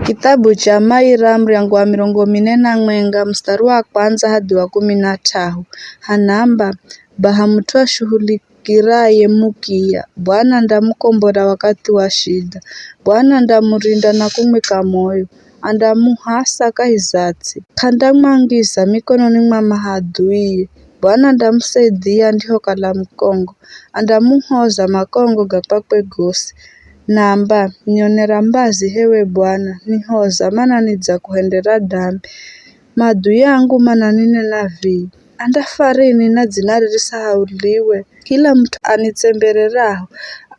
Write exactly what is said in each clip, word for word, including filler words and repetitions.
Kithabu cha Maira, muryango wa mirongo mine na mwenga, mustari wa kwandza hadi wa kumi na t'ahu, hanamba, baha mut'u ashuhulikiraye mukiya, Bwana andamukombora wakathi wa shidha. Bwana andamurinda na kumwika moyo, andamuhasa kahi za ts'i. K'andamwangiza mikononi mwa mahadhuiye. Bwana andamusaidhia andihokala mukongo, andamuhoza makongo ga kwakwe gosi. Namba, nionera mbazi h'ewe Bwana, nihoza, mana nidzakuhendera dambi. Madhui angu mananinena vii, andafa rini na dzina ririsahauliwe? Kila mut'u anitsembererao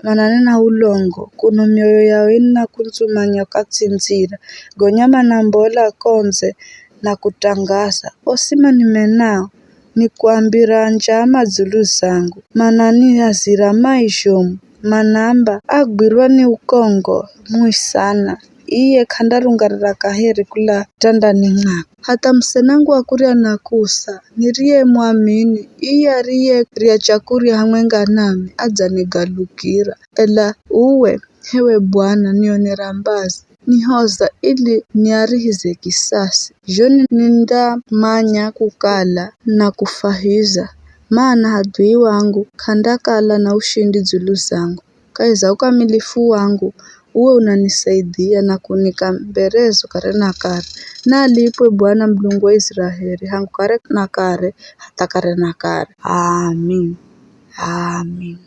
mananena ulongo, kuno mioyo yao inakundzumanya ukatsindzira. Gonya manambola kondze na kutangaza, osi manimenao, nikuambira njama dzulu zangu, mananiazira mai zhomu, manamba, agwirwa ni ukongo mui sana, iye k'andarungarira kaheri kula tandani mwakwe. Hatha musenangu wa kurya na kusa, niriyemwamini, iye ariyerya chakurya hamwenga nami, adzanigalukira. Ela uwe, h'ewe Bwana, nionera mbazi, nihoza ili niarihize kisasi. Zho nindamanya kukala nakufahiza, mana hadhui wangu k'andakala na ushindi dzulu zangu. Kahi za ukamilifu wangu, uwe unanisaidia na kunika mberezo kare na kare. Nalipwe Bwana Mulungu wa Iziraeli, hangu kare na kare, hatha kare na kare. Amin. Amin.